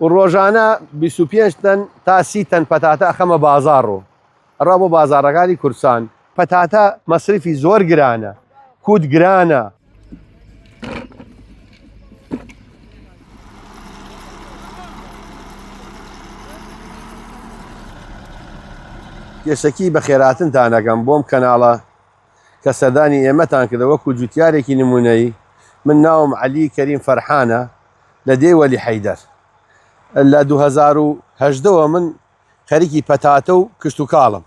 و ڕۆژانە 25 تەن تا 30 تەن پەتاتە ئەخەمە بازاڕ و ئەڕا بۆ بازاڕەکانی کوردستان. پەتاتە مەسرفی زۆر گرانە، کوت گرانە. پێشەکی بەخێراتنتان ئەکەم بۆم کەناڵە کە سەردانی ئێمەتان کردە وەکو جوتیارێکی نمونەیی من ناوم عەلی کەریم فەرحانە لە دێی وەلی حەیدەر لە 2018 وە من خەریکی پەتاتە و کشتوکاڵم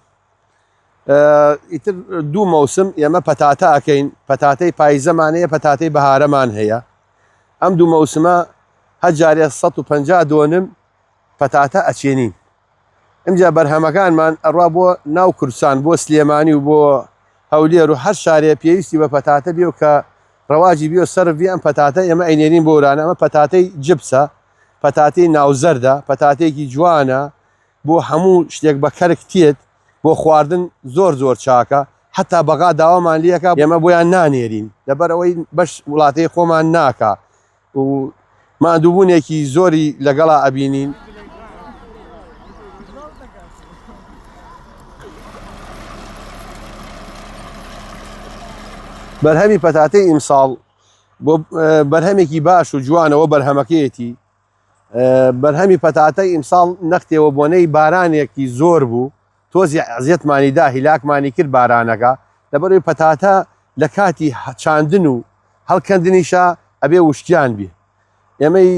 ئیتر دوو مەوسم ئێمە پەتاتە ئەکەین پەتاتەی پایزەمان هەیە پەتاتەی بەهارەمان هەیە ئەم دوو مەوسمە هەر جارێ 150 دۆنم پەتاتە ئەچێنین ئمجا بەرهەمەکانمان ئەڕوا بۆ ناو کوردستان بۆ سلێمانی و بۆ هەولێر و هەر شارێ پێویستی بە پەتاتە بێ و کە ڕەواجی بێ و سەرف بێ ئەم پەتاتە ئێمە ئەینێرین بۆ ئەورانە ئەمە پەتاتەی جپسە پەتاتەی ناوزەردە پەتاتەیەکی جوانە بۆ هەموو شتێک بە کەرک تێت بۆ خواردن زۆر زۆر چاکە حتا بەغا داوامان لەکە ئێمە بۆیان نانێرین لەبەر ئەوەی بەش وڵاتەی خۆمان ناکا و ماندووبوونێکی زۆری لەگەڵا ئەبینین. بەرهەمی پەتاتەی ئیمساڵ بۆ بەرهەمێکی باش و جوانەوە بەرهەمەکەیەتی بەرهەمی پەتاتە ئیمساڵ نەختێوە بۆنەی بارانێکی زۆر بوو تۆزی عزیەتمانی دا هیلاکمانی کرد بارانەکە لەبەرەوەی پەتاتە لە کاتی چاندن و هەڵکەندنیشا ئەبێ وشکیان بێ ئێمەی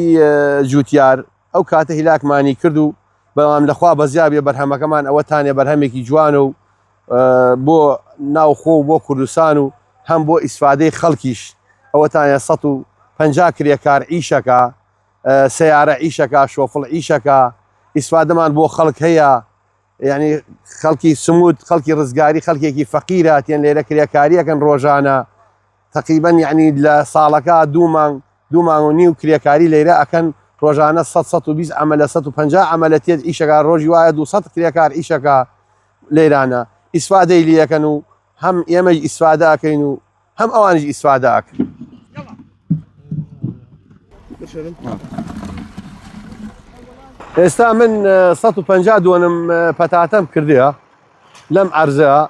جوتیار ئەو کاتە هیلاکمانی کرد و بەڵام لەخوا بەزیا بێ بەرهەمەکەمان ئەوە تانێ بەرهەمێکی جوانە و بۆ ناوخۆ و بۆ کوردستان و هەم بۆ ئیسفادەی خەڵکیش ئەوەتانە 150 کرێکار ئیشەکە سیارە ئیشەکە شۆفڵ ئیشەکە ئیسفادەمان بۆ خەڵک هەیە یعنی خەڵکی سموت خەڵکی ڕزگاری خەڵکێکی فەقیرە تێن لێرە کرێکاریەکەن ڕۆژانە تقریبا یعنی لە ساڵەکە دوو مانگ دوو مانگ و نیو کرێکاری لەیرە ئەکەن ڕۆژانە 100 120 عملە 150 عملە تێت ئیشەکە ڕۆژی وایە 200 کرێکار ئیشەکە لەیرانە ئیسفادەی لەکەن و هەم ئێمەش ئیسفادە ئەکەین و هەم ئەوانیش ئیسفادە ئەکەن. ئێستا من 150 دۆنم پەتاتەم کردیە لەم عەرزە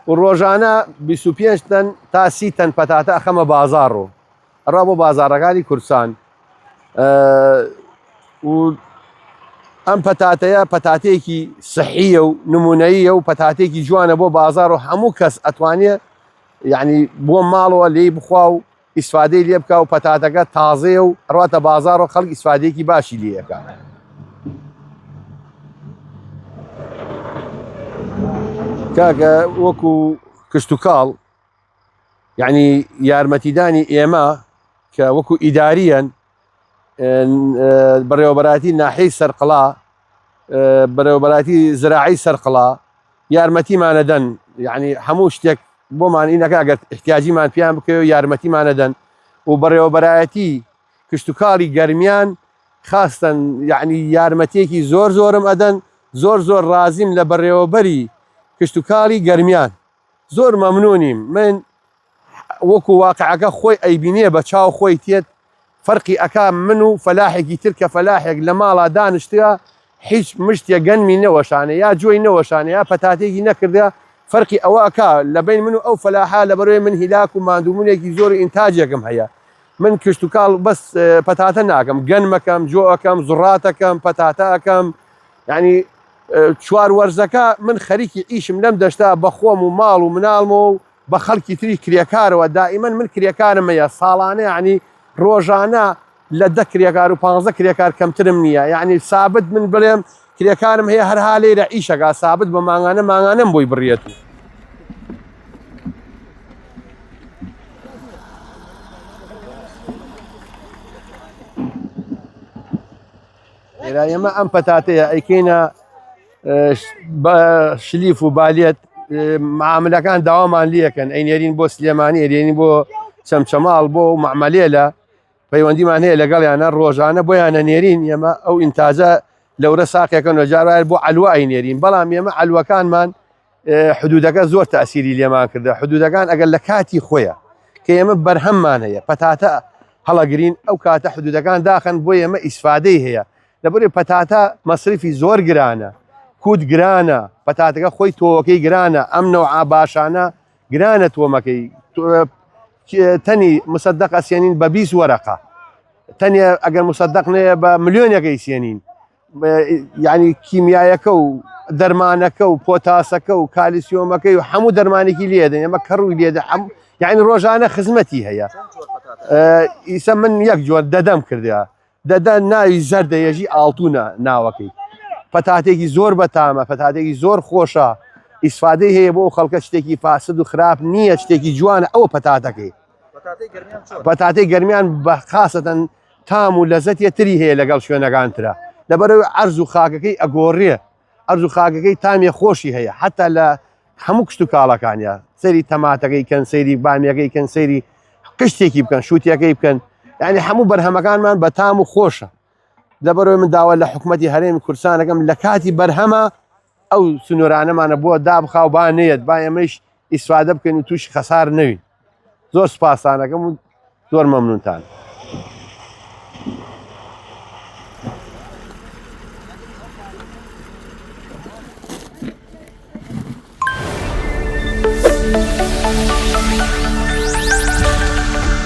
و ڕۆژانە 25 تەن تا 30 تەن پەتاتە ئەخەمە بازاڕ و ئەڕا بۆ بازاڕەکانی کوردستان و ئەم پەتاتەیە پەتاتەیەکی سحیە و نمونەیە و پەتاتێکی جوانە بۆ بازار و هەموو کەس ئەتوانێ یعنی بۆ ماڵەوە لێی بخوا و ئیسفادەی لێ بکە و پەتاتەکە تازەیە و ڕاتە بازار و خەڵک ئیسفادەیەکی باشی لێەکە. کاکە وەکو کشتتوکاڵ یعنی یارمەتیدانی ئێمە کە وەکو ئیداریەن بەڕێوەبەراتی ناحیەی سەرقڵا بەرەوبەراتی زراعی سەرقڵا یارمەتیمانەدەن یعنی هەموو شتێک بۆمان ئینەکە ئەگەر احتیاجیمان پیان بکەوێت یارمەتیمانەدەن و بەڕێوەبەرایەتی کشتتوکاڵی گەرمیان خاستن یعنی یارمەتیەکی زۆر زۆرم ئەدەن زۆر زۆر ڕازیم لە بەڕێوەبەری کشتتوکاڵی گەرمیان زۆر مەمنونیم من وەکو واقعەکە خۆی ئەیبینێ بە چاو خۆی تێت فەرقی ئەکا من و فەلاحێکی تر کە فەلاحێک لە ماڵا دانیشتوە هیچ مشتێ گەنمی نەوەشانێ یا جۆی نەوەشانێ یا پەتاتێکی نەکردە فەرقی ئەوە ئەکا لە بین من و ئەو فەلاحە لەبەرەوەی من هیلاک و ماندووبوونێکی زۆر و ئینتاجێکم هەیە من کشتوکاڵ بەس پەتاتە ناکەم گەنمەکەم جۆ ئەکەم زڕاتەکەم پەتاتە ئەکەم یعنی چوار وەرزەکە من خەریکی ئیشم لەم دەشتا بە خۆم و ماڵ و مناڵمەوە و بە خەڵکی تری کرێکارەوە دائیمەن من کرێکارم هەیە ساڵانە یعنی ڕۆژانە لە دە کرێکار و پانزە کرێکار کەمترم نییە یعنی سابت من بڵێم کرێکارم هەیە هەرها لێرە ئیشەکە سابت بە مانگانە مانگانەم بۆی بڕێت و. ئێرا ئێمە ئەم پەتاتەیە ئەیکەینە بە شلیف و بالێت معاملەکان داوامان لەکەن ئەینێرین بۆ سلێمانی ئەرێنین بۆ چەمچەماڵ بۆ معمەلێلە پەیوەندیمان هەیە لەگەڵیانە ڕۆژانە بۆیانە نێرین ئێمە ئەو ئینتاجە لەورە ساقێکەن و جاروایە بۆ عەلوە ئەینێرین بەڵام ئێمە عەلوەکانمان حدودەکە زۆر تاسیری لێمان کردە حدودەکان ئەگەر لە کاتی خۆیە کە ئێمە بەرهەممان هەیە پەتاتە هەڵەگرین ئەو کاتە حدودەکان داخەن بۆ ئێمە ئیسفادەی هەیە. لەبەری پەتاتە مەسریفی زۆر گرانە کوت گرانە پەتاتەکە خۆی تۆوەکەی گرانە ئەم نەوعا باشانە گرانە تۆمەکەی تەنی مسەدەق ئەسێنین بە 20 وەرەقە تەنێ ئەگەر مسەدەق نەیە بە ملیۆنەکەی سێنین یعنی کیمیایەکە و دەرمانەکە و پۆتاسەکە و کالیسیۆمەکەی و هەموو دەرمانێکی لێدەن ئەمە کەڕووی لێدە هەم یعنی ڕۆژانە خزمەتی هەیە ئیسە من یەک جۆر دەدەم کردیا دەدە ناوی زەردە یەژی ئاڵتونە ناوەکەی پەتاتێکی زۆر بەتامە پەتاتێکی زۆر خۆشە ئیسفادەی هەیە بۆ خەڵکە شتێکی فاسد و خراپ نییە شتێکی جوانە ئەوە پەتاتەکەی پەتاتەی گەرمیان بە خاستەن تام و لەزەتێ تری هەیە لەگەڵ شوێنەکان ترە لەبەرەوەی عەرز و خاکەکەی ئەگۆڕێ عەرز و خاکەکەی تامێ خۆشی هەیە حتا لە هەموو کشت و کاڵەکانیا سەیری تەماتەکەی کەن سەیری بامیەکەی کەن سەیری قشتێکی بکەن شووتیەکەی بکەن یعنی هەموو بەرهەمەکانمان بە تام و خۆشە لەبەرەوەی من داوا لە حکوومەتی هەرێمی کوردستانەکەم لە کاتی بەرهەمە ئەو سنوورانەمانە بۆ دابخا و با نەیەت با ئێمەش ئیسفادە بکەین و تووشی خەسار نەوین زۆر سوپاستانەکەم و زۆر مەمنونتان.